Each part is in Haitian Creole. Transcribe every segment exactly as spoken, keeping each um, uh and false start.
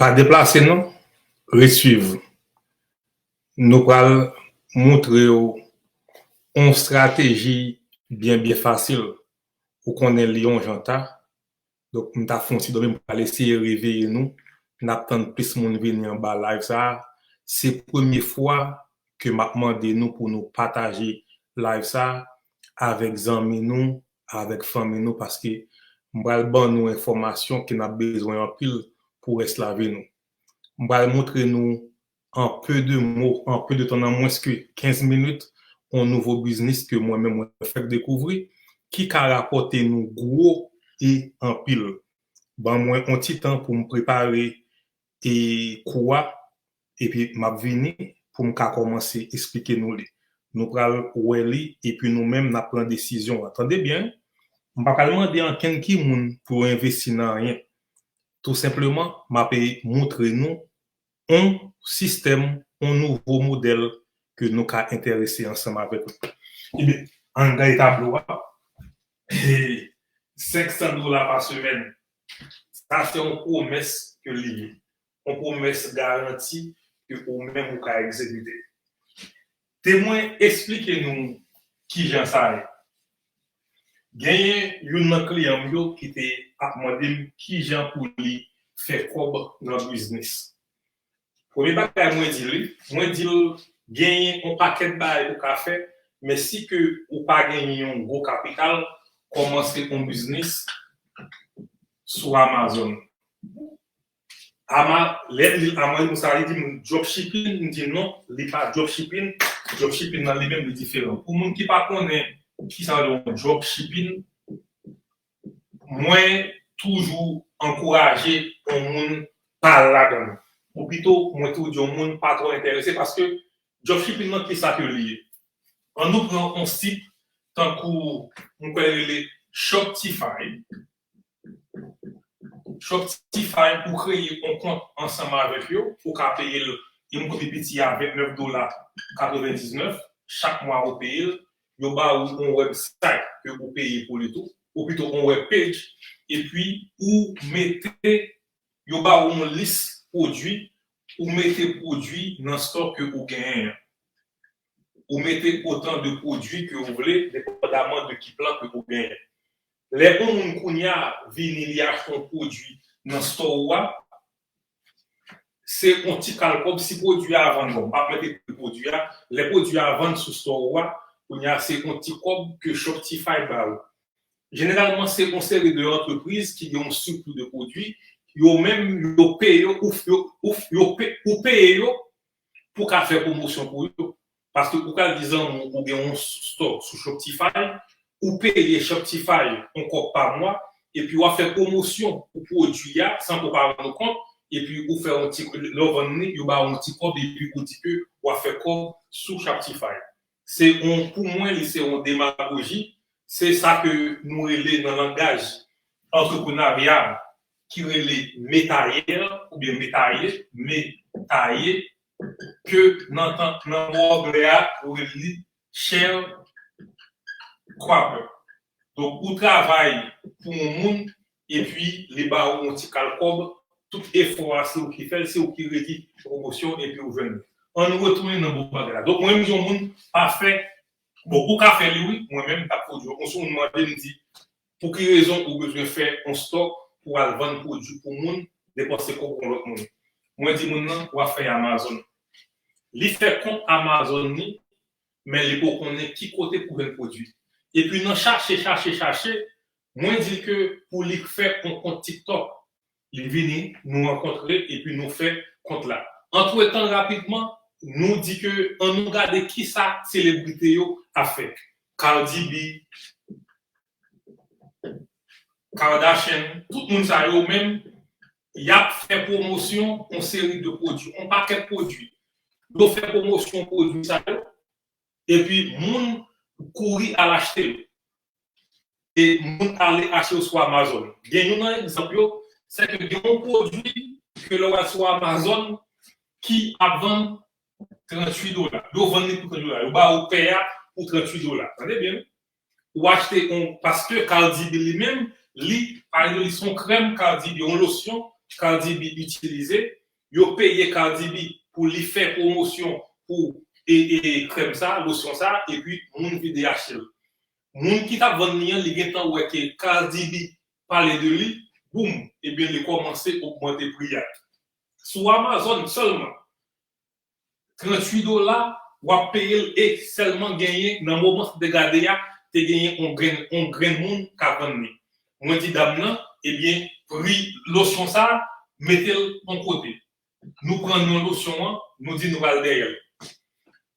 Pa deplase non, ret swiv. Nou pral montre w yon strateji byen, byen fasil. Ou konnen li yon jan ta. Donk, m ta fè yon ti dòmi, m pral eseye reveye nou. N ap tann plis moun vini anba live sa a. Se premye fwa ke m ap mande nou pou nou pataje live sa a avèk zanmi nou, avèk fanmi nou, paske m pral ban nou enfòmasyon ke n ap bezwen anpil pou rès lavi nou. M pral montre nou an pe de mo, an pe de tan, nan mwens ke kenz minit, yon nouvo biznis ke mwen menm mwen fèk dekouvri, ki ka rapòte nou gwo e anpil. Ban mwen yon ti tan pou m prepare e kou a, epi m ap vini pou m ka kòmanse esplike nou li. Nou pral wè li, epi nou menm n ap pran desizyon an. Tande byen, m pa pral mande ankenn ki moun pou yo envesti nan anyen. Tou senpleman, m ap montre nou yon sistèm, yon nouvo modèl ke nou ka enterese ansanm avèk li. Ebyen, ann gade tablo a. Senk san dola pa semèn. Sa se yon pwomès ke li ye. Yon pwomès garanti ke ou menm ou ka egzekite. Te mwen esplike nou kijan sa ye. Genyen youn nan kliyan m yo ki te ap mande m kijan pou li fè kòb nan biznis. Premye bagay mwen di li, mwen di l genyen yon pakèt bagay ou ka fè, men si ke ou pa genyen yon gwo kapital, kòmanse yon biznis sou Amazon. Ama, lè m di l Amazon, sa li di m dropshipping, m di non, li pa dropshipping. Dropshipping nan li menm li diferan. Pou moun ki pa konnen kisa yo dropshipping, mwen toujou ankouraje yon moun pa al ladan l. Ou pito, mwen toujou di yon moun pa twò enterese paske dropshipping nan kisa ke li ye? Ann nou pran yon sit tankou m kwè rele Shoptify. Shoptify, ou kreye yon kont ansanm avèk yo, ou ka peye l, yon kont pi piti a vennèf dola katrevendiznèf, chak mwa ou peye l, yo ba ou yon website ke ou peye pou li tou, ou pito yon web page, epi ou mete, yo ba ou yon lis pwodui, ou mete pwodui nan stock ke ou genyen an. Ou mete otan de pwodui ke ou vle, depandaman de ki plan ke ou genyen. Lè yon moun kounye a vini, li achte yon pwodui nan store ou a, se yon ti kal kòb si pwodui a vann, bon, m p ap mete pri pwodui a, lè pwodui a vann sou store ou a, kounye a se yon ti kòb ke Shoptify ba ou. Jeneralman, se yon seri de antrepriz ki gen yon sikli de pwodui, yo menm, yo peye, yo, yo, yo, yo pe-, ou peye yo pou ka fè pwomosyon pou yo. Paske ou ka di zanmi w ou gen yon store sou Shopify, ou peye Shopify yon kòb pa mwa, epi w ap fè pwomosyon pou pwodui a san ke w pa rann ou kont, epi ou fè yon ti, lè w vann li, yo ba w yon ti kòb, epi ou di ke w ap fè kòb sou Shopify. Se yon, pou mwen, li se yon demagoji, se sa ke nou rele nan langaj antreprenarya ki rele metayer oubyen metaye, metaye, ke nan tan, nan mo anglè a, yo rele li sharecropper. Donk, ou travay pou yon moun, epi li ba ou yon ti kal kòb, tout efò a, se ou ki fè l, se ou ki redi pwomosyon, epi ou jwenn li. Ann retounen nan bon bagay la. Donk, mwen menm, yon moun pa fè, bon, ou ka fè li, wi, mwen menm, m t ap pwodui. Yon sou moun mande m, di, pou ki rezon ou bezwen fè yon stock pou al vann pwodui pou moun, depanse kòb pou yon lòt moun? Mwen di moun nan, w ap fè Amazon. Li fè kont Amazon li, men li poko konnen ki kote pou jwenn pwodui. Epi nan chache, chache, chache, mwen di l ke pou li fè yon kont TikTok. Li vini, nou rankontre, epi nou fè kont la. Antretan, rapidman, nou di ke ann nou gade kisa selebrite yo ap fè. Cardi B, Kardashian, tout moun sa yo menm, y ap fè pwomosyon yon seri de pwodui, yon pakèt pwodui. Yo fè pwomosyon pwodui sa yo, epi moun kouri al achte yo. E moun ale achte yo sou Amazon. Gen youn nan egzanp yo, se ke gen yon pwodui ke lè w al sou Amazon ki ap vann tranntuit dola. Yo vann li pou tranntuit dola. Yo ba ou pè a pou tranntuit dola. Tande byen, wi. Ou achte yon, paske Cardi B li menm, li, pa egzanp, li se yon krèm Cardi B, yon losyon Cardi B itilize, yo peye Cardi B pou li fè pwomosyon pou e, e, krèm sa, losyon sa, epi moun vide achte l. Moun ki t ap vann li an, li gentan wè ke Cardi B pale de li, boum, ebyen, li kòmanse ogmante pri a. Sou Amazon sèlman, tranntuit dola, w ap peye l e sèlman genyen, nan moman sa te gade a, te genyen on grenn, on grenn moun k ap vann li. Mwen di dam nan, ebyen, pri losyon sa, mete l yon kote. Nou pran non losyon an, nou di nou pral dèyè l.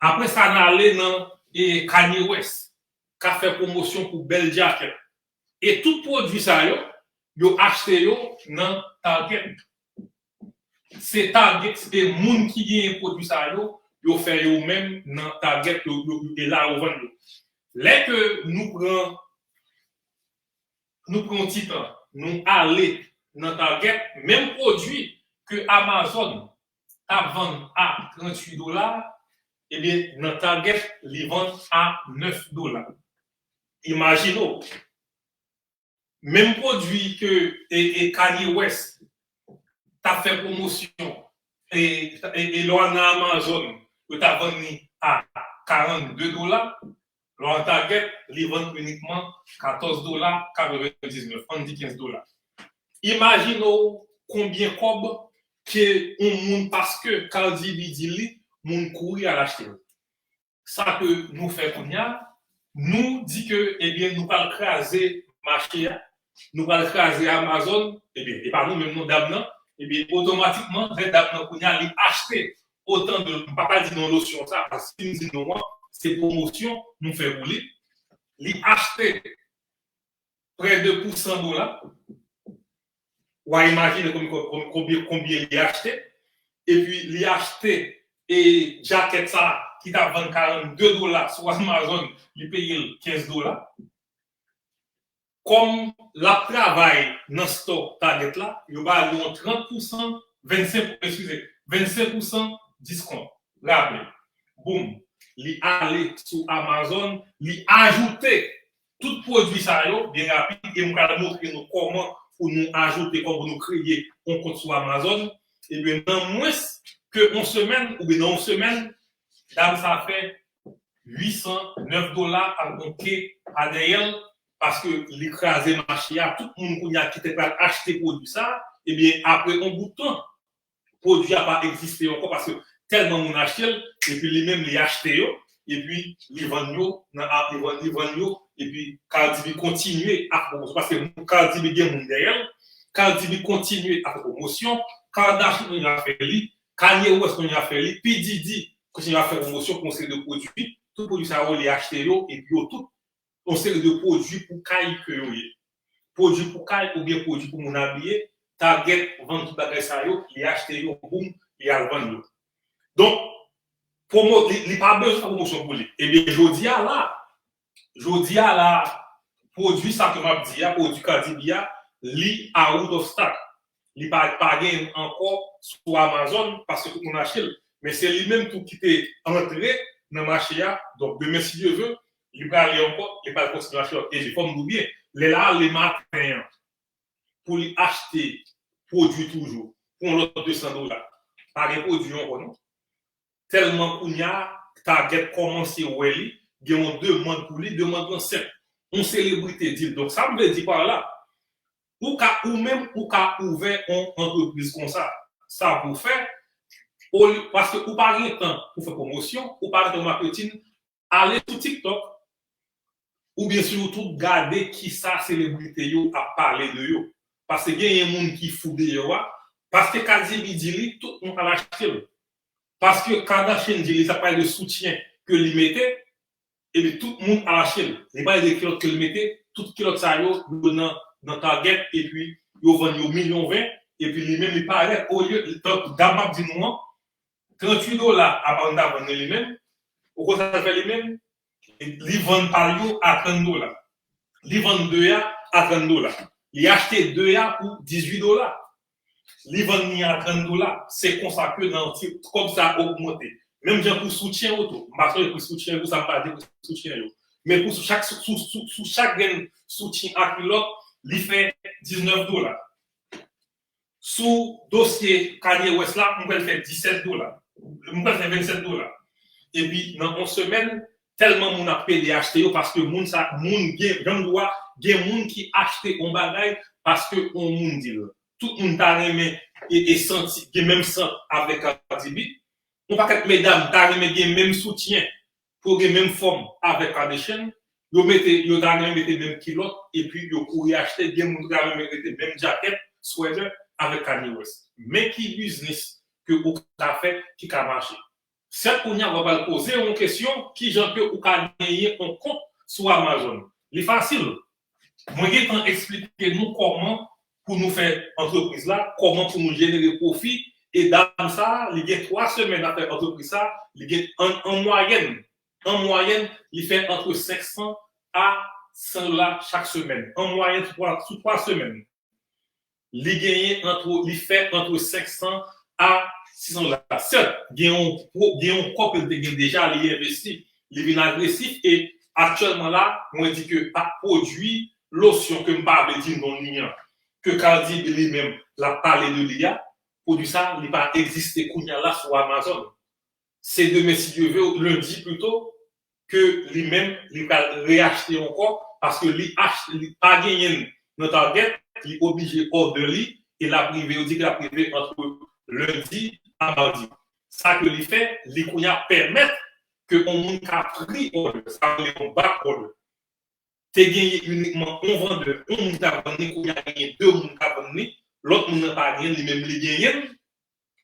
Apre sa, n ale nan e, Kanye West, k ap fè pwomosyon pou bèl djakèt. E tout pwodui sa yo, yo achte yo nan Target. Se Target, se moun ki genyen pwodui sa yo, yo fè yo menm nan Target, yo, yo, yo, e la yo vann yo. Lè ke nou pran, nou pran yon ti tan, nou ale nan Target, menm pwodui ke Amazon t ap vann a tranntuit dola, ebyen, nan Target, li vann a nèf dola. Imajine w, menm pwodui ke e, e Kanye West t ap fè pwomosyon, e, e, e lè w al nan Amazon, yo t ap vann li a karannde dola, lè w al Target, li vann inikman katòz dola katrevendiznèf, ann di kenz dola. Imajine w konbyen kòb ke yon moun, paske Cardi B di li, moun kouri al achte l. Sa ke nou fè kounye a, nou di ke, ebyen, nou pral kraze mache a, nou pral kraze Amazon, ebyen, e pa nou menm non, dam nan, ebyen, otomatikman, lè dam nan kounye a, li achte otan de, m pa ka di non losyon sa, paske si m di non an, se pwomosyon nou fè pou li. Li achte prè de pou san dola. W a imajine konbyen, konbyen, konbyen li achte. Epi li achte e djakèt sa ki t ap vann karannde dola sou Amazon, li peye l kenz dola. Kòm l ap travay nan store Target la, yo ba li yon trant pou san, vennsenk, eskize, vennsenk pou san diskont, rabè. Boum, li ale sou Amazon, li ajoute tout pwodui sa yo byen rapid, e m pral montre nou kòman pou nou ajoute, kòman pou nou kreye yon kont sou Amazon. Ebyen, nan mwens ke yon semèn, oubyen nan yon semèn, dam sa fè uit san nèf dola ak yon ke pa dèyè l, paske li kraze mache a. Tout moun kounye a ki te pral achte pwodui sa, ebyen, apre yon bout tan, pwodui a pa egziste ankò paske tèlman moun achte l, epi li menm li achte yo, epi li vann yo nan ap, li vann, li vann yo, epi Cardi B kontinye ap fè pwomosyon, paske Cardi B gen moun dèyè l, Cardi B kontinye ap fè pwomosyon, Kardashian kontinye ap fè li, Kanye West kontinye ap fè li, P Diddy kontinye ap fè pwomosyon pou yon seri de pwodui, tout pwodui sa yo li achte yo, epi yo tout yon seri de pwodui pou kay ke yo ye. Pwodui pou kay oubyen pwodui pou moun abiye, Target vann tout bagay sa yo, li achte yo, boum, li al vann yo. Donk, pwomo, li, li pa bezwen fè pwomosyon pou li. Ebyen, jodi a la, jodi a la, pwodui sa ke m ap di a, pwodui Cardi B a, li out of stock. Li pa, pa gen ankò sou Amazon paske tout moun achte l. Men se li menm tou ki te antre nan mache a. Donk, demen, si Dye ve, li prale ankò, li pral kontinye achte lòt. E fò m di w byen, lè l ale maten an pou li achte pwodui toujou, pou yon lòt de san dola, pa gen pwodui ankò, non. Tèlman kounye a, Target kòmanse wè li, gen yon demann pou li, demann lan senp. Yon selebrite di l. Donk, sa m vle di pa la, ou ka, ou menm, ou ka ouvè yon antrepriz konsa. Sa pou fè, olye, paske ou pa gen tan pou fè pwomosyon, ou pa gen tan pou maketin, ale sou TikTok, oubyen sou YouTube, gade kisa selebrite yo ap pale de yo. Paske genyen moun ki fou de yo a, paske Cardi B di li, tout moun al achte l. Paske Kardashian di li, sa pale de soutyen ke li mete, epi tout moun al achte l. Li pale de kilòt ke li mete, tout kilòt sa yo, yo nan, nan Target, epi yo vann yo milyon ven, epi li menm li parèt, olye, tankou dam ap di nou an, tranntuit dola, apa l ta vann li menm, ou konn sa l fè li menm? Li vann pa l yo a trant dola. Li vann de a a trant dola. Li achte de a pou dizuit dola. Li vann li a trant dola. Se konsa ke nan ti kòb sa ogmante. Menm jan pou soutyen yo tou. M pa sonje pri soutyen yo, sa m pa di pri soutyen yo. Men pou sou chak, sou, sou, sou, sou chak grenn soutyen a kilòt, li fè diznèf dola. Sou dosye Kanye West la, m pral fè disèt dola. M pral fè vennsèt dola. Epi, nan yon semèn, tèlman moun ap pede achte yo, paske moun sa, moun gen, jan m di w a, gen moun ki achte yon bagay paske yon moun di l. Tout moun ta renmen e, e santi, gen menm sant avèk Cardi B. Yon pakèt medam ta renmen gen menm soutyen pou gen menm fòm avèk Kardashian, yo mete, yo ta renmen mete menm kilòt, epi yo kouri achte, gen moun ki ta renmen mete menm jakèt, sweater, avèk Kanye West. Men ki biznis ke ou ka fè ki ka mache. Sèt, kounye a, w ap al poze yon kesyon, kijan ke ou ka genyen yon kont sou Amazon? Li fasil. Mwen gentan eksplike nou kòman pou nou fè antrepriz la, kòman pou nou jenere pwofi. E dam sa, li gen twa semèn ap fè antrepriz sa, li gen an, an mwayèn, an mwayèn, li fè antre senk san a san dola chak semèn. An mwayèn, sou twa, sou twa semèn, li genyen antre, li fè antre senk san a sis san dola. Sèt, gen yon, gen yon kòb ke l te gen deja, li envesti, li vin agresif, e aktyèlman la, mwen di ke pa pwodui losyon ke m pa vle di non li an, ke Cardi B li menm, l ap pale de li a, pwodui sa, li pa egziste kounye a la sou Amazon. Se demen, si Dye ve, lendi pito, ke li menm, li pral reyachte ankò, paske li achte, li pa genyen l nan Target, li oblije order li, e l ap rive, yo di ke l ap rive antre lendi a madi. Sa ke li fè, li kounye a pèmèt ke yon moun ka pre-order, sa yo rele yon back order. Te genyen inikman yon vandè, yon moun ki t ap vann li, kounye a genyen de moun k ap vann li, lòt moun nan pa genyen l, li menm li genyen l.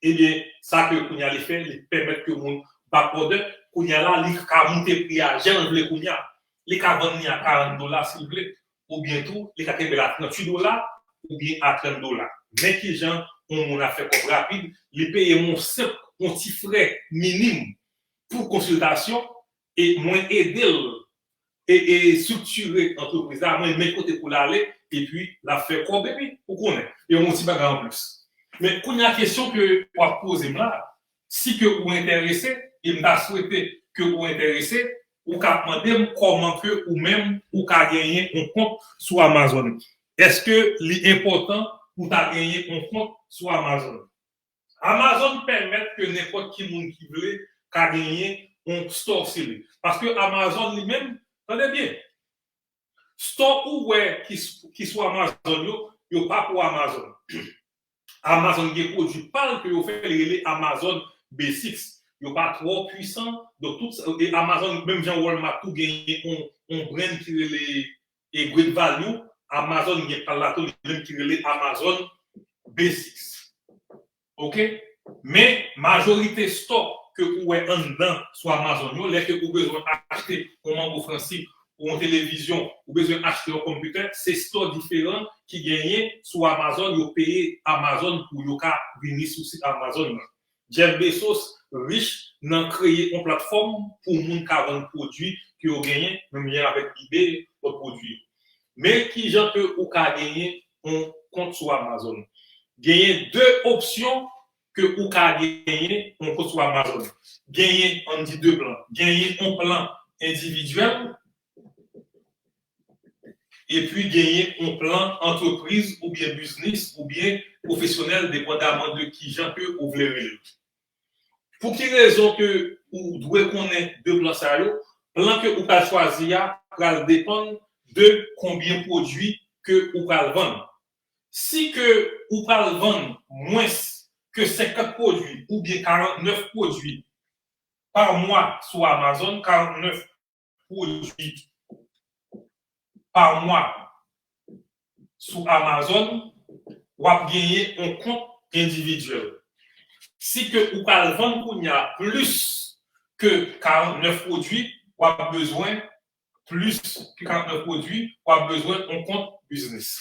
Ebyen, sa ke kounye a li fè, li pèmèt ke moun back order, kounye a la, li ka moute pri a jan l vle kounye a. Li ka vann li a karant dola si l vle, oubyen tou, li ka kenbe l a tranntuit dola, oubyen a trant dola. Men kijan yon moun ap fè kòb rapid, li peye m yon senp, yon ti frè minim pou konsiltasyon, e mwen ede l e, e estriktire antrepriz la, mwen met kote pou l ale, epi l ap fè kòb, epi ou konnen, e yon ti bagay anplis. Men kounye a kesyon ke w ap poze m la, si ke ou enterese, e m ta swete ke ou enterese, ou ka mande m kòman ke ou menm ou ka genyen yon kont sou Amazon. Èske li enpòtan pou w ta genyen yon kont sou Amazon? Amazon pèmèt ke nenpòt ki moun ki vle ka genyen yon store sou li. Paske Amazon li menm, tande byen, store ou wè ki, ki sou Amazon yo, yo pa pou Amazon. Amazon gen pwodui pa l ke yo fè, li rele Amazon Basics. Yo pa twò pwisan, donk tout sa, e Amazon, menm jan Walmart tou genyen yon, yon brand ki rele e Great Value, Amazon gen pa l la tou, li menm ki rele Amazon Basics. Oke? Men, majorite store ke ou wè anndan sou Amazon yo, lè ke ou bezwen achte yon mango fransi, ou yon televizyon, ou bezwen achte yon konpitè, se store diferan ki genyen sou Amazon, yo peye Amazon pou yo ka vini sou sit Amazon nan. Jeff Bezos rich nan kreye yon platfòm pou moun ka vann pwodui ke yo genyen, menm jan avèk eBay, lòt pwodui yo. Men kijan ke ou ka genyen yon kont sou Amazon? Genyen de opsyon ke ou ka genyen yon kont sou Amazon. Genyen, ann di de plan. Genyen yon plan endividyèl, epi genyen yon plan antrepriz oubyen biznis oubyen pwofesyonèl, depandaman de kijan ke ou vle rele l. Pou ki rezon ke ou dwe konnen de plan sa yo? Plan ke ou pral chwazi a pral depann de konbyen pwodui ke ou pral vann. Si ke ou pral vann mwens ke senkant pwodui oubyen karantnèf pwodui pa mwa sou Amazon, karantnèf pwodui pa mwa sou Amazon, w ap genyen yon kont endividyèl. Si ke ou pral vann kounye a plis ke karantnèf pwodui, w ap bezwen plis ke karantnèf pwodui, w ap bezwen yon kont biznis.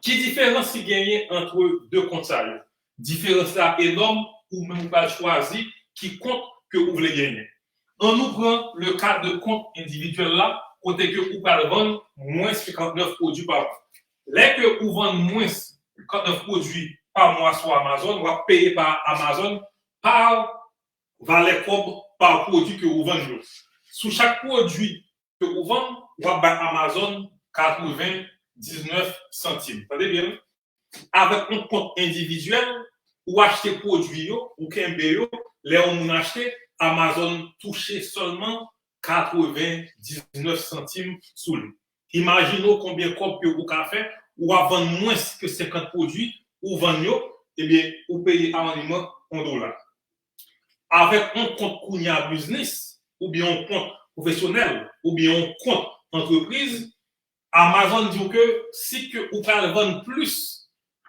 Ki diferans ki genyen ant de kont sa yo? Diferans la enòm, ou menm ou pral chwazi ki kont ke ou vle genyen. Ann nou pran le ka de kont endividyèl la, kote ke ou pral vann mwens ke karantnèf pwodui pa mwa. Lè ke ou vann mwens ke karantnèf pwodui pa mwa sou Amazon, w ap peye pa Amazon pa valè kòb pa pwodui ke ou vann yo. Sou chak pwodui ke ou vann, w ap bay Amazon katrevendiznèf santim. Tande byen, wi. Avèk yon kont endividyèl, ou achte pwodui yo, ou kenbe yo, lè yon moun achte, Amazon touche sèlman katrevendiznèf santim sou li. Imajine w konbyen kòb ke ou ka fè, ou ap vann mwens ke senkant pwodui, ou vann yo, ebyen, ou peye aranjman yon dola. Avèk yon kont kounye a biznis, oubyen yon kont pwofesyonèl, oubyen yon kont antrepriz, Amazon di w ke si ke ou pral vann plis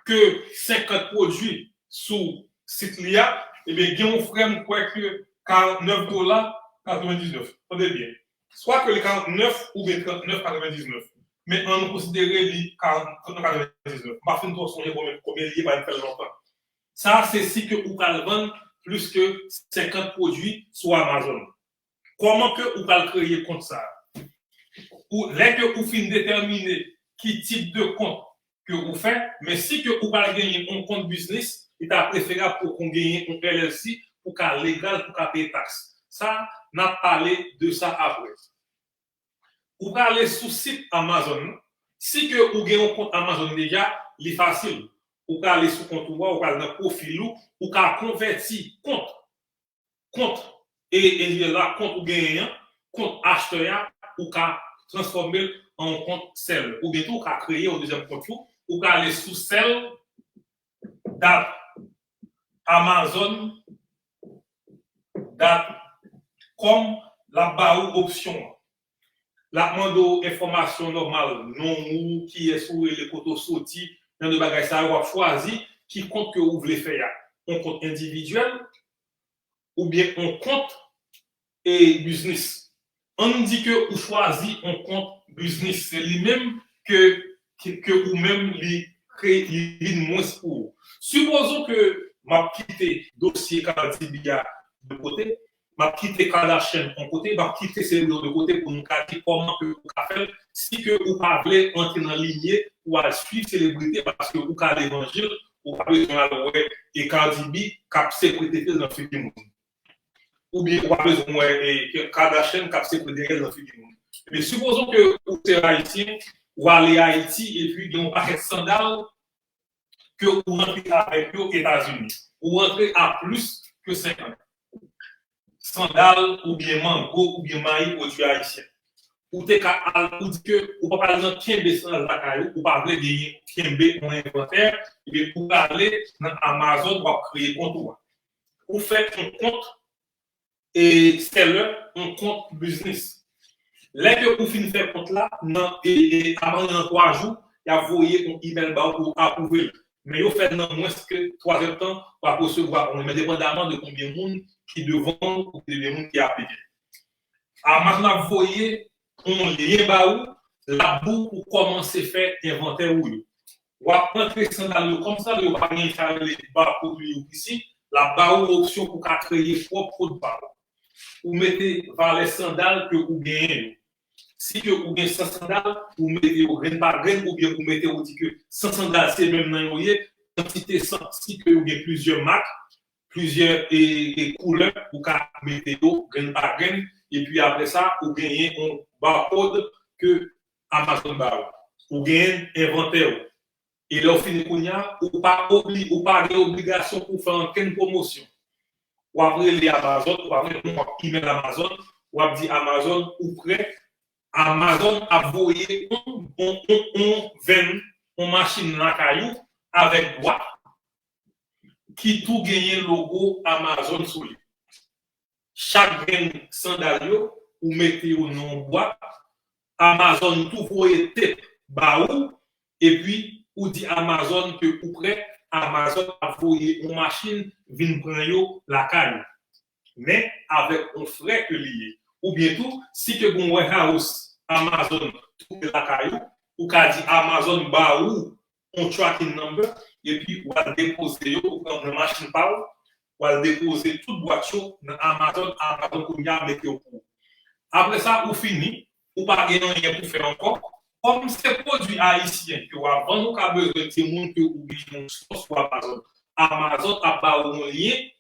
ke senkant pwodui sou sit li a, ebyen, gen yon frè m kwè ke karantnèf dola katrevendiznèf. Tande byen. Swa ke li karantnèf oubyen trantnèf katrevendiznèf. Men an nou konsidere li karantnèf katrevendiznèf. M pa fin twò sonje konbyen, konbyen li ye, pa m fè l lontan. Sa a se si ke ou pral vann plis ke senkant pwodui sou Amazon. Kòman ke ou pral kreye kont sa a? Ou, lè ke ou fin detèmine ki tip de kont ke ou fè, men si ke ou pral genyen yon kont biznis, li ta preferab pou kon genyen yon L L C pou ka legal, pou ka peye taks. Sa, n ap pale de sa apre. Ou prale sou sit Amazon nan. Si ke ou gen yon kont Amazon deja, li fasil. Ou prale sou kont ou a, ou pral nan pwofil ou, ou ka konvèti kont kont e, e la kont ou genyen an, kont achtè a, ou ka transfòme l an yon kont sèl. Oubyen tou, ou ka kreye yon dezyèm kont ou, ou ka ale sou sèl dat amazon dat kòm, l ap ba ou opsyon an. L ap mande w enfòmasyon nòmal, non ou, kiyès ou rele, kote w soti, jan de bagay sa yo, w ap chwazi ki kont ke ou vle fè a. Yon kont endividyèl, oubyen yon kont e biznis. Ann di ke ou chwazi yon kont biznis, se li menm ke, ke, ke ou menm li kreye, li vin mwens pou ou. Sipozon ke m ap kite dosye Cardi B a de kote, m ap kite Kardashian yon kote, m ap kite selebrite yo de kote pou nou ka di kòman ke ou ka fè l, si ke ou pa vle antre nan linye pou al swiv selebrite, paske ou ka levanjil, ou pa bezwen al wè e Cardi B k ap sekwete fil nan figi moun. Oubyen ou pa bezwen wè e Kardashian k ap sekwete dèyè l nan figi moun. Men sipozon ke ou se Ayisyen, ou ale Ayiti, epi gen yon pakèt sandal ke ou rantre avèk yo Etazini. Ou rantre a plis ke senkant. Sandal oubyen mango oubyen mayi pwodui ayisyen. Ou te ka al, ou di ke ou p ap al nan kenbe sandal lakay ou, ou pa vle genyen kenbe yon envantè, ebyen ou prale nan Amazon, w ap kreye kont ou a. Ou fè yon kont e seller, yon kont biznis. Lè ke ou fin fè kont la, nan, e, e, avan nan twa jou, y ap voye yon imèl ba ou pou w apwouve l. Men yo fè l nan mwens ke twa zèdtan, w ap resevwa yon imèl, depandaman de konbyen moun ki devan w ou konbyen moun ki aplike. Amazon ap voye yon lyen ba ou, l ap di w pou kòmanse fè envantè ou yo. W ap rantre sandal yo kòm sa, yo pa gen sa yo rele barcode li yo isi, l ap ba ou opsyon pou ka kreye pwòp kòd pa ou. Ou mete valè sandal ke ou genyen yo. Si ke ou gen san sandal, ou mete yo grenn pa grenn, oubyen ou mete, ou di ke san sandal se menm nan yo ye, kantite san, si ke ou gen plizyè mak, plizyè e, e koulè, ou ka mete yo grenn pa grenn, epi apre sa, ou genyen yon barcode ke Amazon ba ou. Ou genyen envantè ou. E lè w fini kounye a, ou pa obli, ou pa gen obligasyon pou fè ankenn pwomosyon. W ap rele Amazon, w ap rele, w ap imèl Amazon, w ap di Amazon ou prè. Amazon ap voye yon, yon, yon, yon van, yon machin lakay ou avèk bwat ki tou genyen logo Amazon sou li. Chak grenn sandal yo, ou mete yo nan yon bwat, Amazon tou voye tep ba ou, epi ou di Amazon ke ou prè, Amazon ap voye yon machin vin pran yo lakay ou. Men avèk yon frè ke li ye. Oubyen tou, si ke gen yon warehouse Amazon tou pre lakay ou, ou ka di Amazon ba ou yon tracking number, epi w al depoze yo, ou pran nan machin pa w, w al depoze tout bwat yo nan Amazon, Amazon kounye a mete yo pou ou. Apre sa, ou fini, ou pa gen anyen pou fè ankò. Kòm se pwodui ayisyen ke w ap vann, ou ka bezwen di moun ke ou gen yon sitò sou Amazon. Amazon ap ba ou yon lyen,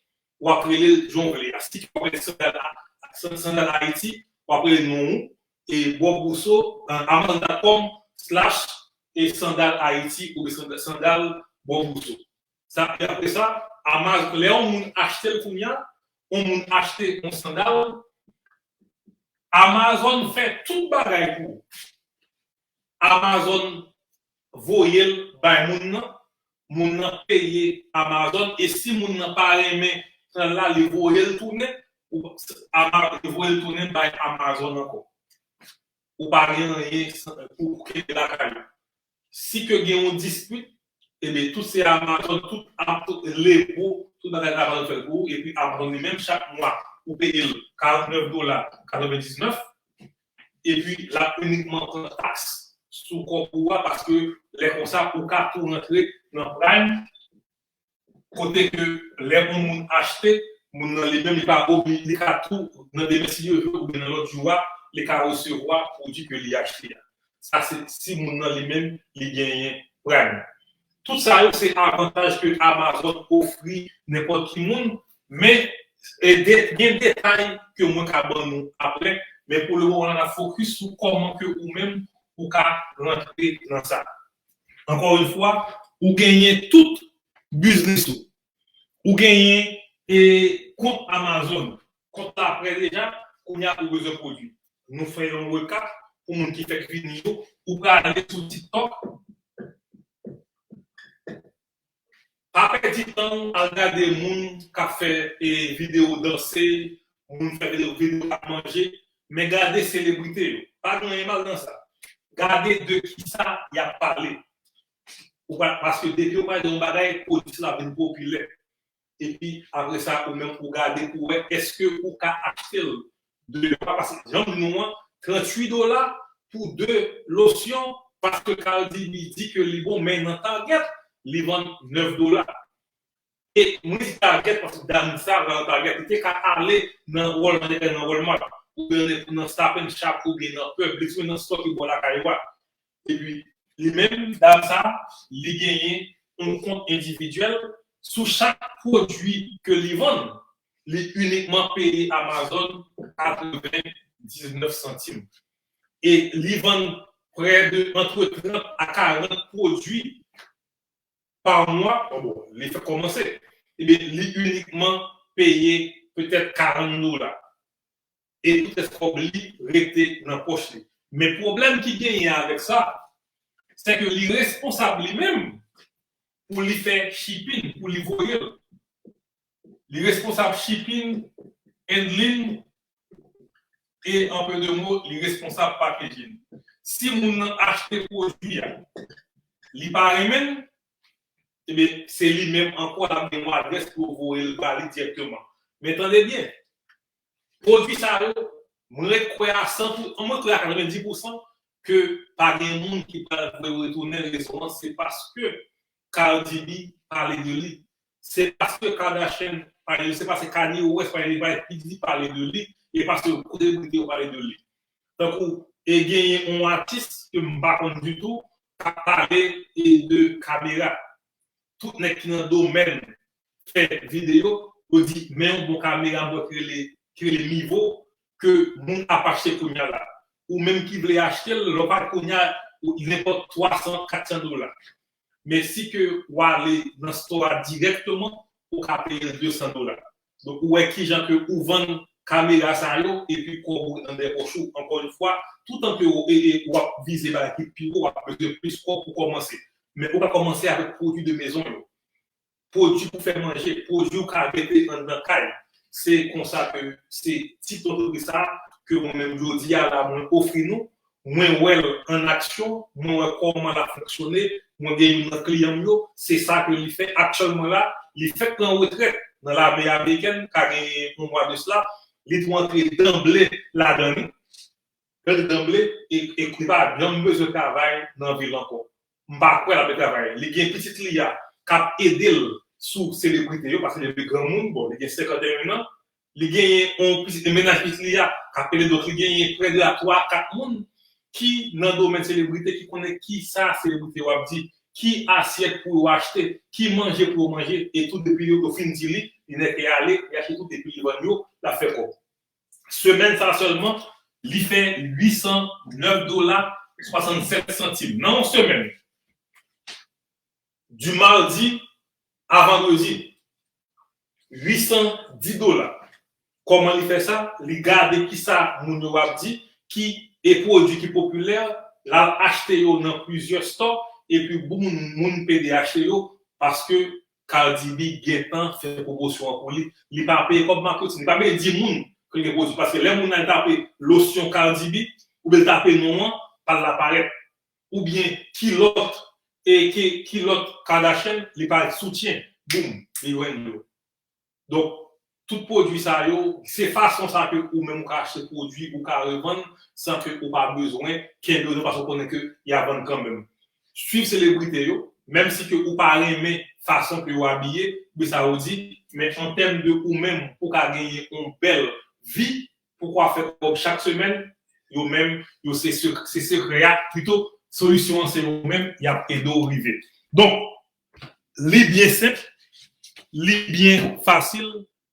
w ap rele l jan w vle a. Si w ap rele sandal, sandal Ayiti, w ap rele non ou, e Bob Rousseau, amazon dot com slash e sandal Ayiti oubyen sandal, sandal bò bous ou. Sa, e apre sa, Amazon, lè yon moun achte l kounye a, yon moun achte yon sandal, Amazon fè tout bagay pou ou. Amazon voye l bay moun nan, moun nan peye Amazon, e si moun nan pa renmen sandal la, li voye l tounen, ou, Ama-, li voye l tounen bay Amazon ankò. Ou pa gen anyen pou kenbe lakay ou. Si ke gen yon dispit, ebyen, tout se Amazon, tout, tout lego, tout bagay Amazon fè l pou ou, epi Amazon li menm, chak mwa, ou peye l karannèf dola katrevendiznèf, epi l ap inikman pran taks sou kòb ou a, paske lè konsa, ou ka tou rantre nan Prime, kote ke lè yon moun achte, moun nan li menm, li pa obi-, li ka tou, nan demen, si li vle, oubyen nan lòt jou a, li ka resevwa pwodui ke li achte a. Sa se si moun nan li menm, li genyen Prime. Tout sa yo, se avantaj ke Amazon ofri nenpòt ki moun, men, e de, gen detay ke mwen ka ban nou apre, men pou le moman, n ap fokis sou kòman ke ou menm, ou ka rantre nan sa. Ankò yon fwa, ou genyen tout biznis ou. Ou genyen, e, kont Amazon. Kont la prè deja, kounye a ou bezwen pwodui. Nou fè yon recap pou moun ki fèk vini yo. Ou prale sou TikTok. Pa pèdi tan w al gade moun k ap fè, e, videyo danse, moun fè videyo, videyo k ap manje, men gade selebrite yo. Pa gen anyen mal nan sa. Gade de kisa y ap pale. Ou pa, paske depi yo pale de yon bagay, pwodui sa la vin popilè. Epi, apre sa, ou menm, ou gade pou wè èske ou ka achte l deyò a, paske jan m di nou an, tranntuit dola pou de losyon, paske Cardi B di ke li bon, men nan Target, li vann nèf dola. E mwen di Target, paske dam sa, nan Target, li te ka ale nan Walmart, nan Walmart, oubyen nan Stop and Shop, oubyen nan Publix, oubyen nan stòk ki bò lakay ou a. Epi, li menm, dam sa, li genyen yon kont endividyèl. Sou chak pwodui ke li vann, li inikman peye Amazon katrevendiznèf santim. E li vann prè de, antre trant a karant pwodui pa mwa, bon, bon, li fèk kòmanse. Ebyen, li inikman peye petèt karant dola. E tout rès kòb li rete nan pòch li. Men pwoblèm ki genyen avèk sa, se ke li responsab li menm pou li fè shipping, pou li voye l. Li responsab shipping, handling, e, en peu de mots, li responsab packaging. Si moun nan achte pwodui a, li pa renmen l, ebyen, se li menm ankò l ap gen yon adrès pou yo voye l ba li dirèkteman. Men tande byen, pwodui sa yo, mwen ret kwè a san pou, mwen kwè a katrevenndis pousan ke pa gen moun ki pral voye retounen rezon an, se paske Cardi B pale de li. Se paske Kardashian pale de li, se paske Kanye West pale de li, paske P. Diddy pale de li, e paske gwo selebrite yo pale de li. Tankou, e genyen yon atis ke m pa konn ditou, k ap pale e de kamera. Tout nèg ki nan domèn fè videyo, yo di, men yon bon kamera, mwen ki rele, ki rele Mivo, ke moun ap achte kounye a la. Ou menm ki vle achte l, lè w pa kounye a, ou, nenpòt twa san, kat san dola. Men si ke w ale nan store a dirèkteman, ou ka peye l de san dola. Donk, ou wè kijan ke ou vann kamera sa yo, epi kòb ou nan dèyè pòch ou. Ankò yon fwa, toutan ke w, e, e, w ap vize bagay ki pi wo, w ap bezwen plis kòb pou kòmanse. Men ou ka kòmanse avèk pwodui de mezon yo. Pwodui pou fè manje, pwodui ou ka mete anndan kay. Se konsa ke se ti antrepriz sa a ke mwen menm jodi a la mwen ofri nou. Mwen wè l an aksyon, mwen wè kòman l ap fonksyone, mwen gen youn nan kliyan m yo, se sa ke li fè aktyèlman la, li fèk pran retrèt nan lame amerikèn, ka gen yon mwa de sila, li tou antre danble ladan li. Lè l danble, e, e li pa janm bezwen travay nan vil ankò. M pa kwè l ap travay. Li gen pitit li a k ap ede l sou selebrite yo, paske li vin granmoun, bon, li gen senkanteyen an. Li genyen yon pitit, mennaj pitit li a k ap ede l, donk li genyen prè de a twa a kat moun ki nan domèn selebrite, ki konnen ki sa selebrite yo ap di, ki asyèt pou yo achte, ki manje pou yo manje, e tout depi yo, yo fin di li, li nèk ale, li achte tout epi li vann yo, l ap fè kòb. Semèn sa a sèlman, li fè uit san nèf dola swasannsèt santim. Nan yon semèn, Du mardi à vendredi. Uit san dis dola. Kòman li fè sa? Li gade kisa moun yo ap di, ki e pwodui ki popilè, l al achte yo nan plizyè stò, epi moun, moun pede achte yo, paske Cardi B gentan fè pwomosyon an pou li. Li pa peye kòb maketin, li pa peye di moun ke l gen pwodui, paske lè moun nan tape losyon Cardi B, oubyen l tape non an, pa l la parèt, oubyen kilòt, e ki, kilòt Kardashian, li parèt soutyen, boum, li jwenn yo. Donk, tout pwodui sa yo, se fason sa ke ou menm ou ka achte pwodui, ou ka revann, san ke ou pa bezwen kenbe yo, paske ou konnen ke y a vann kanmenm. Swiv selebrite yo, menm si ke ou pa renmen fason ke yo abiye, oubyen sa yo di, men an tèm de ou menm, pou ka genyen yon bèl vi, pou ka fè kòb chak semèn, yo menm, yo se sek-, se sekrè a, pito, solisyon an se yo menm, y ap ede w rive. Donk, li byen senp, li byen fasil,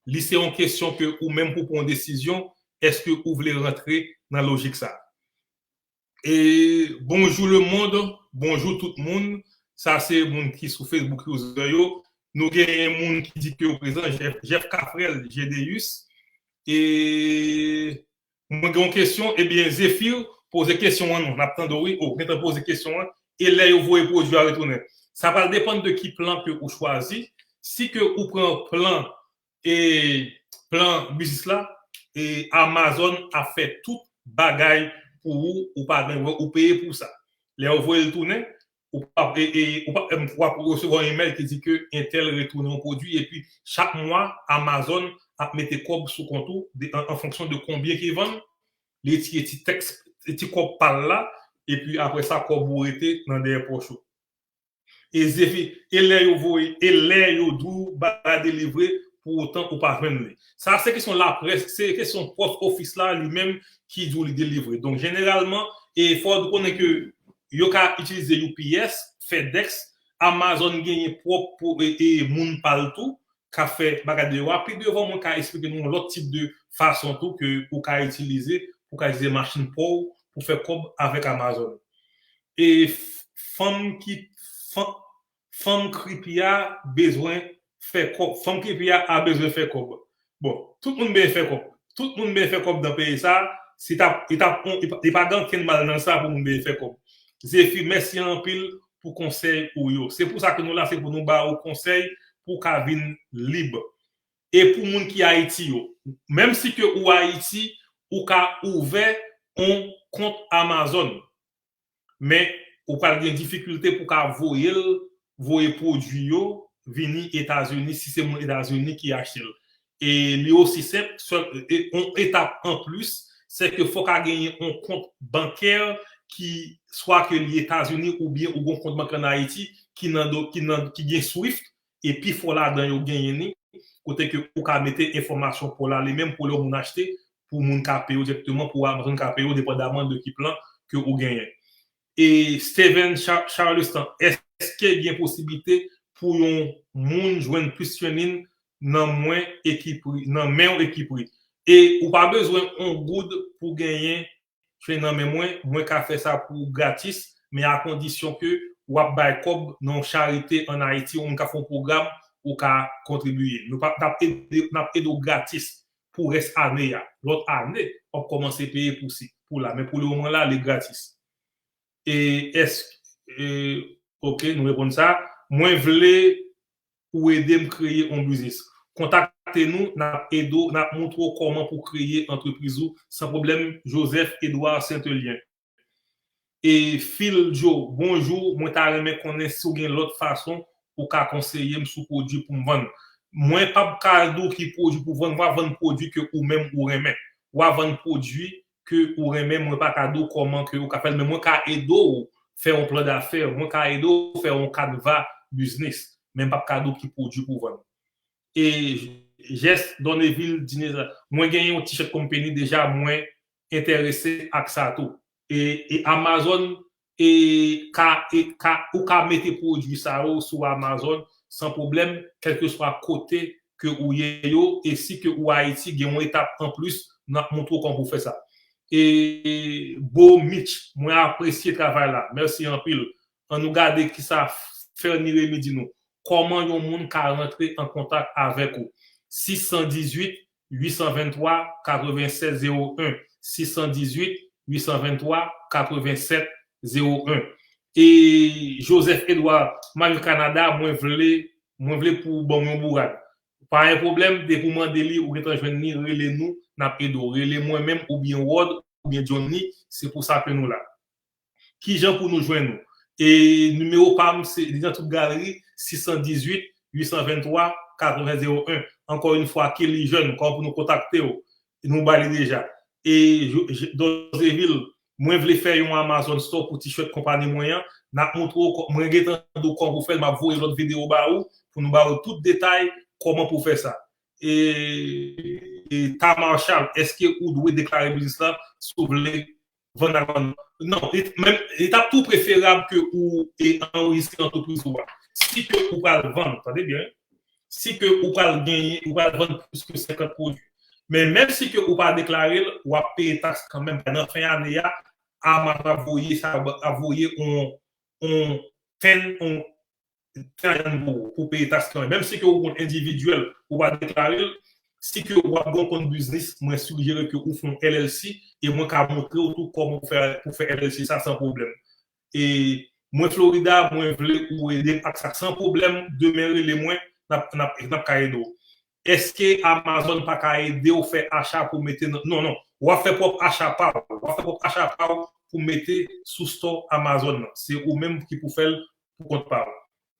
li se yon kesyon ke ou menm pou pran yon desizyon, èske ou vle rantre nan lojik sa. E bonjou lemonn, bonjou tout moun. Sa se moun ki sou Facebook user yo. Nou genyen moun ki di ke yo prezan, Jeff, Jeff Cafrel, Gedeus. E mwen gen yon kesyon, ebyen, Zéphir, poze kesyon an non. N ap tande w, wi. O, gentan poze kesyon an. E lè yo voye pwodui a retounen. Sa pral depann de ki plan ke ou chwazi. Si ke ou pran plan, e plan biznis la, e Amazon ap fè tout bagay pou ou, ou pa gen, ou peye pou sa. Lè yo voye l tounen, ou p ap, e, e, ou p ap, em, w ap resevwa yon email ki di ke entèl retounen yon pwodui, epi chak mwa, Amazon ap mete kòb sou kont ou, de, an, an fonksyon de konbyen ki vann, li retire ti tèks, ti kòb pa l la, epi apre sa, kòb ou rete nan dèyè pòch ou. E Zéphir, e lè yo voye, e lè yo di w bagay delivre, pou otan ou pa jwenn li. Sa se kesyon laprès, se kesyon pòs ofis la li menm ki di w li delivre. Donk, jeneralman, e fò w konnen ke yo ka itilize U P S, FedEx, Amazon genyen pwòp pou, e, e moun pa l tou, k ap fè bagay de yo a. Pi devan, mwen ka eksplike nou yon lòt tip de fason tou ke ou ka itilize, pou ka itilize machin pa w pou fè kòb avèk Amazon. E f-, fanm ki, fan-, fanm kripi a bezwen fè kòb. Fanm kripi a, a bezwen fè kòb. Bon, tout moun bezwen fè kòb. Tout moun bezwen fè kòb nan peyi sa. Si t ap, li t ap, li pa, li pa gen ankenn mal nan sa pou moun bezwen fè kòb. Zéphir, mèsi anpil pou konsèy ou yo. Se pou sa ke nou la, se pou nou ba ou konsèy pou w ka vin lib. E pou moun ki Ayiti yo, menm si ke ou Ayiti, ou ka ouvè yon kont Amazon. Men, ou pral gen difikilte pou ka voye l, voye pwodui yo vini Etazini, si se moun Etazini ki achte l. E li osi senp, sèl, e, yon etap anplis, se ke fòk a genyen yon kont bankè ki, swa ke li Etazini oubyen ou gen yon kont bankè ann Ayiti ki nan do, ki nan, ki gen Swift, e pifò ladan yo genyen li, kote ke ou ka mete enfòmasyon pa w la li menm pou lè yon moun achte, pou moun ka peye w dirèkteman, pou Amazon ka peye w depandaman de ki plan ke ou genyen. E Steven Char-, Charleston, èske gen posiblite pou yon moun jwenn plis training nan mwen e ki pri, nan men w e ki pri? E ou pa bezwen yon goud pou genyen training nan men mwen, mwen ka fè sa pou ou gratis, men a kondisyon ke w ap bay kòb nan yon charite ann Ayiti, yon moun ka fè yon pwogram, ou ka kontribiye. Nou pa, n ap ede, n ap ede w gratis pou rès ane a. Lòt ane, w ap kòmanse peye pou si, pou la. Men pou lemoman la, li gratis. E èske, e, ok, nou reponn sa. Mwen vle ou ede m kreye yon biznis. Kontakte nou, n ap ede w, n ap montre w kòman pou kreye antrepriz ou san pwoblèm. Joseph Edouard Saint-Elien. E Phil Joe, bonjou, mwen ta renmen konnen si w gen lòt fason ou ka konseye m sou pwodui pou m vann. Mwen p ap ka di w ki pwodui pou vann, w a vann pwodui ke ou menm ou renmen. W a vann pwodui ke ou renmen, mwen pa ka di w kòman ke ou ka fè l, men mwen ka ede w fè yon plan dafè, mwen ka ede w fè yon kanva biznis, men m p ap ka di w ki pwodui pou vann. E Jès Donneville Dineza, mwen gen yon t-shirt company deja, mwen enterese ak sa tou. E, e Amazon, e ka, e ka, ou ka mete pwodui sa yo sou Amazon san pwoblèm, kèlkeswa kote ke ou ye yo, e si ke ou Ayiti, gen yon etap anplis, n ap montre w kòman pou fè sa. E Bo Mitch, mwen apresye travay la. Mèsi anpil. Ann nou gade kisa Fernie Remy di nou, kòman yon moun ka rantre an kontak avèk ou? Sis san dizuit, uit san venntwa, katrevennsèt zewo en, sis san dizuit, uit san venntwa, katrevennsèt zewo en. E Joseph Edouard, m ap viv Kanada, mwen vle, mwen vle pou w ban m yon bourad. Pa gen pwoblèm, depi w mande li, ou gentan jwenn li, rele nou, n ap ede w. Rele mwen menm, oubyen Rod, oubyen Johnny, se pou sa ke nou la. Kijan pou nou jwenn nou? E nimewo pa m, se, li nan tout galri, sis san dizuit, uit san venntwa, katreven zewo en. Ankò yon fwa, Kelly Jeune, kòman pou nou kontakte w? Nou ba li deja. E Dozevil, mwen vle fè yon Amazon Store pou t-shirt konpayi mwen an. N ap montre w, mwen gentan di w kòman pou fè l, m ap voye lòt videyo ba ou, pou nou ba ou tout detay kòman pou fè sa. E, e Tamar Charles, èske ou dwe deklare biznis la si w vle vann ak vann? Non, li, menm, li t ap tou preferab ke ou e anrejistre antrepriz ou a. Si ke ou pral vann, tande byen, si ke ou pral genyen, ou pral vann plis ke senkant pwodui. Men menm si ke ou pa deklare l, w ap peye taks kanmenm. Nan fen ane a, Amazon ap voye sa, ap voye on, on ten, on ten pou, pou peye taks kanmenm. Menm si ke ou kont endividyèl, ou pa deklare l, si ke w ap gen yon kont biznis, mwen sijere ke ou fè yon L L C e mwen ka montre w tou kòman pou fè, pou fè L L C sa san pwoblèm. E mwen Florida, mwen vle ou ede m ak sa san pwoblèm, demen rele mwen, n ap, n ap, n ap ka ede w. Èske Amazon pa ka ede w fè acha pou mete nan, non, non, w ap fè pwòp acha pa w, w ap fè pwòp acha pa w pou mete sou store Amazon nan. Se ou menm ki pou fè l pou kont pa w.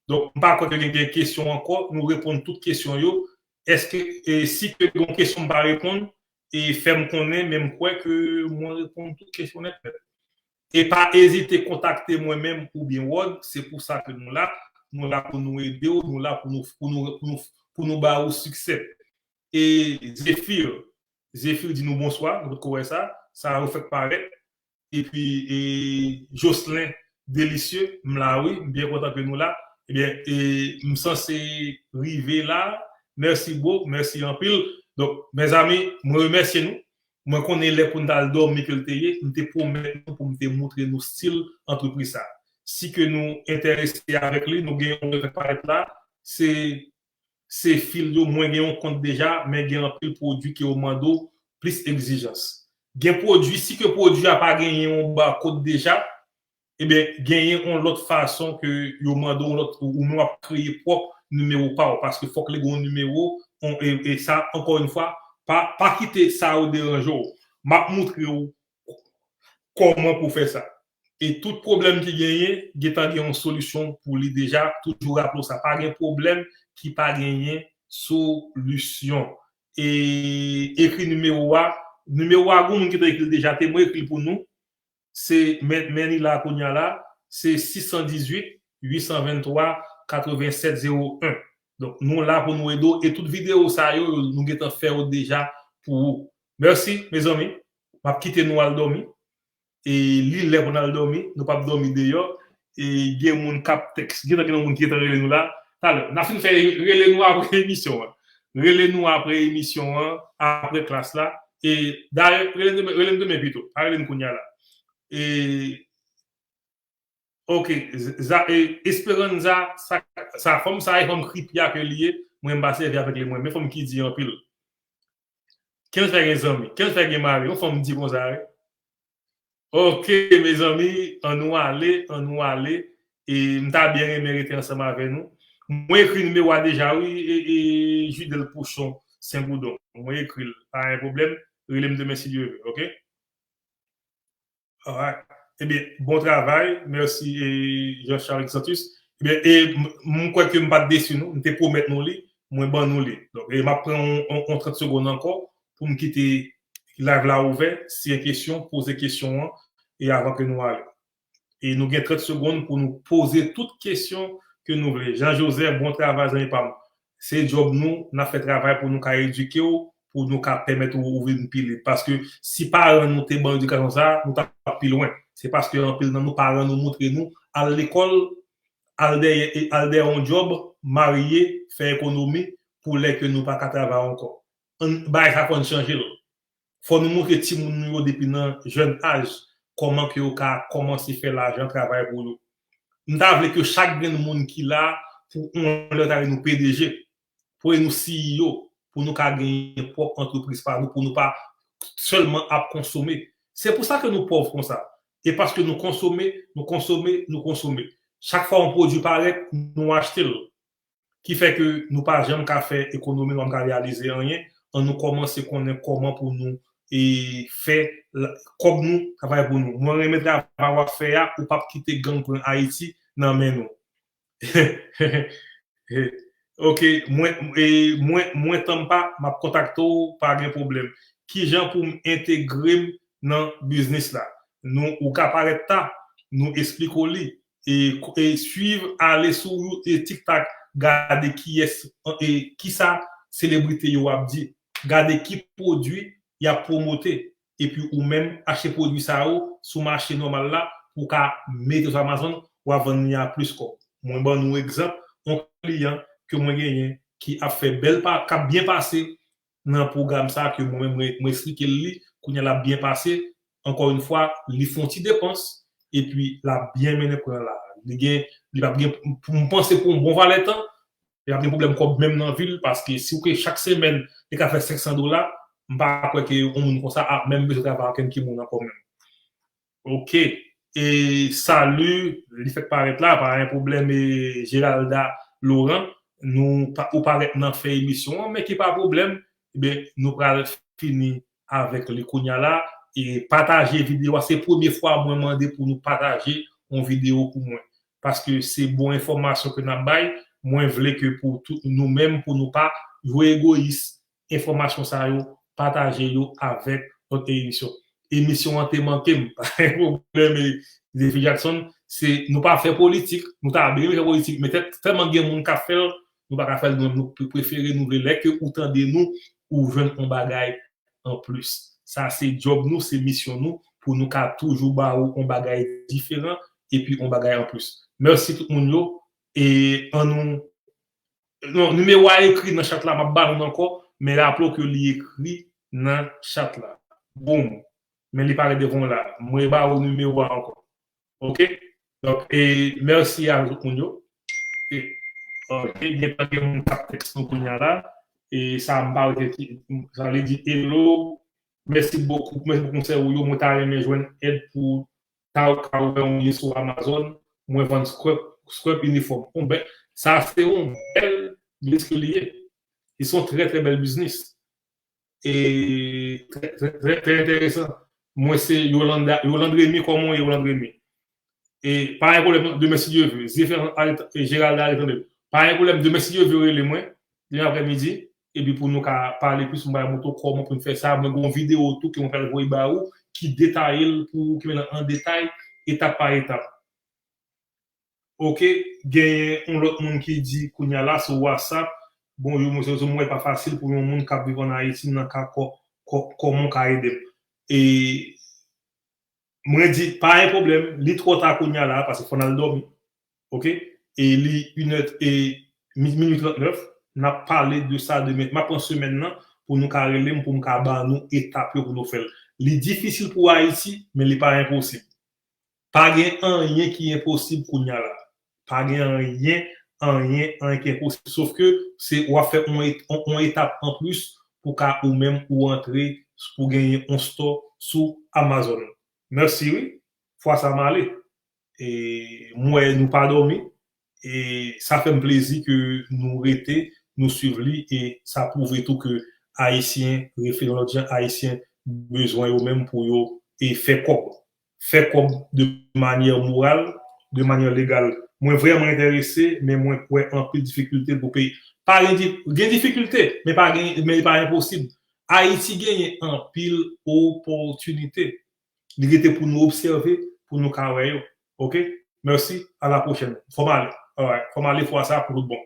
Donk, m pa kwè ke gen, gen kesyon ankò, nou reponn tout kesyon yo. Èske, e, si ke gen kesyon m pa reponn, e fè m konnen, men m kwè ke mwen reponn tout kesyon nèt nèt. E pa ezite kontakte mwen menm oubyen Rod, se pou sa ke nou la. Nou la pou nou ede w, nou la pou nou, pou nou, pou nou, pou nou ba ou siksè. E Zéphir, Zéphir di nou bonswa, nou potko wè sa, sa refèk parèt. Epi, e, Jocelyn Delicieux, m la wi, m byen kontan ke nou la. Ebyen, e, m sanse rive la. Mèsi bro, mèsi anpil. Donk, mezanmi, mwen remèsye nou. Mwen konnen lè pou n t al dòmi ke l te ye, m te pwomèt nou pou m te moutre nou stil antrepriz sa. Si ke nou enterese avèk li, nou gen yon refèk parèt la, se se fil yo, mwen gen yon kont deja, men gen anpil pwodui ke yo mande w plis egzijans. Gen pwodui, si ke pwodui a pa genyen yon barcode deja, ebyen, genyen yon lòt fason ke yo mande w yon lòt, ou menm w ap kreye pwòp nimewo pa w, paske fòk li gen yon nimewo, on, e, e sa, ankò yon fwa, pa, pa kite sa yo deranje w. M ap moutre w kòman pou fè sa. E tout pwoblèm ki genyen, gentan gen yon solisyon pou li deja. Toujou raple w sa, pa gen pwoblèm ki pa genyen solisyon. E ekri nimewo a. Nimewo a, gen moun ki te ekri l deja, te mwen ekri l pou nou. Se men, men li la kounye a la, se sis san dizuit, uit san venntwa, katreven sèt zewo en. Donk, nou la pou nou ede w. E tout videyo sa yo, nou gentan fè yo deja pou ou. Mèsi, mezanmi. M ap kite nou al dòmi. E li lè pou n al dòmi, nou p ap dòmi deyò. E gen moun k ap tèks, gentan gen moun ki gentan rele nou la. Talè, n a fin fè rele nou apre emisyon an. Rele nou apre emisyon an, apre klas la. E dayè, rele n demen, rele n demen pito. Pa rele n kounye a la. E, ok, za, e, Esperanza, sa, sa fanm sa, e fanm kripi a ke li ye, mwen m pa sèvi avèk li, mwen. Men fanm ki di anpil. Kenn fè gen zanmi, kenn fè gen mari, yon fanm di konsa, wi. Ok, mezanmi, ann nou ale, ann nou ale. E m ta byen renmen rete ansanm avè nou. Mwen ekri nimewo a deja, wi, e, e Judel Pouchon, Sengoudon. Mwen ekri l, pa gen pwoblèm. Rele m demen si Dye vle, ok? Alright. Ebyen, bon travay. Mèsi, e, Jean Charles Santus. Ebyen, e, m, m kwè ke m pa t desi nou. M te pwomèt nou li. Mwen ban nou li. Donk, e, m ap pran yon, yon, yon trant segonn ankò pou m kite live la ouvè. Si gen kesyon, poze kesyon an, e avan ke nou ale. E nou gen trant segonn pou nou poze tout kesyon ke nou vle. Jean Joseph, bon travay, zanmi pa m. Se djòb nou, n ap fè travay pou nou ka edike w, pou nou ka pèmèt ou, ou vin pi lib. Paske si paran nou te ban w edikasyon sa a, nou t ap pi lwen. Se paske anpil nan nou, paran nou moutre nou, al lekòl, al dèyè, al dèyè yon djòb, marye, fè ekonomi, pou lè ke nou pa ka travay ankò. Ann, bagay sa fò n chanje l. Fò nou moutre timoun nou yo depi nan jèn aj kòman ke yo ka kòmanse fè lajan, travay pou yo. M ta vle ke chak grenn moun ki la, pou yon lè ta vle nou P D G, pou nou C E O, pou nou ka genyen pwòp antrepriz pa nou, pou nou pa sèlman ap konsome. Se pou sa ke nou pòv konsa. E paske nou konsome, nou konsome, nou konsome. Chak fwa yon pwodui parèt, nou achte l. Ki fè ke nou pa janm ka fè ekonomi, nou pa ka reyalize anyen. An nou kòmanse konnen kòman pou nou e fè kòb nou travay pou nou. Mwen renmen travay w ap fè a, ou p ap kite gang pran Ayiti nan men nou. Ok, mwen e mwen mwen tann pa, m ap kontakte w, pa gen pwoblèm. Kijan pou m entegre m nan biznis la? Nou ou ka parèt ta, nou esplike w li. E, e swiv, ale sou e TikTok, gade kiyès e kisa selebrite yo ap di, gade ki pwodui y ap pwomote, epi ou menm achte pwodui sa yo sou mache nòmal la pou w ka mete sou Amazon, w a vann li a plis kòb. Mwen ban nou egzanp, yon kliyan ke mwen genyen ki ap fè bèl pa, k ap byen pase nan pwogram sa ke mwen menm mwen, mwen esplike l li, kounye a l ap byen pase, ankò yon fwa, li fè yon ti depans, epi l ap byen mennen kouran la. Li gen, li p ap gen, pou m panse pou yon bon valè tan, li p ap gen pwoblèm kòb menm nan vi l, paske si w ke chak semèn, li ka fè senk san dola, m pa kwè ke yon moun konsa ap menm bezwen travay ak kenn ki moun ankò menm. Ok. E salut, li fèk parèt la, pa gen pwoblèm, e Geralda Laurent, nou pa, ou parèt nan fen emisyon an, men ki pa pwoblèm, ebyen, nou pral fini avèk li kounye a la. E pataje videyo a, se premye fwa mwen mande pou nou pataje yon videyo pou mwen. Paske se bon enfòmasyon ke n ap bay, mwen vle ke pou tout nou menm, pou nou pa jwe egoyis, enfòmasyon sa yo, pataje yo avèk lòt emisyon. Emisyon an te manke m, pa gen pwoblèm, e Zefi Jackson, se, nou pa fè politik, nou ta byen fè politik, men tèt, tèlman gen moun k ap fè l, nou pa ka fè l nou menm, nou pre- prefere nou vle lè ke ou tande nou, ou jwenn yon bagay an plis. Sa se djòb nou, se misyon nou, pou nou ka toujou ba ou yon bagay diferan, epi yon bagay an plis. Mèsi tout moun yo, e an nou Non, nimewo a ekri nan chat la, m ap ba nou l ankò, men raple w ke li ekri nan chat la. Boom. Men li parèt devan w la. Mwen ba ou nimewo a ankò. Ok? Donk, e mèsi a tout moun yo. E, ok, gentan gen moun k ap tèks nou kounye a la. E sa m pa wè ki, sa li di hello. Mèsi bokou, mèsi pou konsèy ou yo. Mwen ta renmen jwenn èd pou ta ou ka ouvè yon liy sou Amazon, mwen vann scrap, scrap uniform. Bon, ben, sa se yon bèl biznis ke li ye. Li se yon trè, trè bèl biznis. E trè, trè, trè, trè enteresan. Mwen se Yolanda, Yolande Remy, kòman w ye, Yolande Remy? E pa gen pwoblèm, non, demen si Dye vle. Zye fè Geralda ale tande. Pa gen pwoblèm, demen si Dye vle, rele mwen. Demen aprèmidi, epi pou nou ka pale plis, mwen pral montre w kòman pou n fè sa. Mwen gen yon videyo tou ke mwen pral voye ba ou ki detaye l pou ou, ki mennen an detay, etap pa etap. Ok, genyen yon lòt moun ki di kounye a la sou WhatsApp, bonjou, mwen se mwen, pa fasil pou yon moun k ap viv ann Ayiti nan ka kò, kò, kòman w ka ede m? E mwen di, pa gen pwoblèm, li twò ta kounye a la, paske fò n al dòmi. Ok? E li inè e mi- minui trannèf, n ap pale de sa demen. M ap pran semèn nan pou nou ka rele m, pou m ka ba nou etap yo pou nou fè l. Li difisil pou Ayiti, men li pa enposib. Pa gen anyen ki enposib kounye a la. Pa gen anyen, anyen, anyen ki enposib. Sof ke se w ap fè yon et- yon- yon etap an plis pou ka ou menm ou antre, pou genyen yon store sou Amazon. Mèsi wi. Fwa sa m ale. E m wè nou pa dòmi. E sa fè m plezi ke nou rete, nou swiv li. E sa pwouve tou ke Ayisyen, reflechi lòt jan, Ayisyen bezwen yo menm pou yo e fè kòb. Fè kòb de manyè moral, de manyè legal. Mwen vrèman enterese, men mwen wè anpil difikilte pou peyi. Pa gen di- gen difikilte, men pa gen, men pa enposib. Ayiti genyen anpil opòtinite. Li rete pou nou obsève, pou nou ka wè yo. Ok? Mèsi, a la pwochèn. Fò m ale. Alright. Fò m ale fwa sa pou tout bon.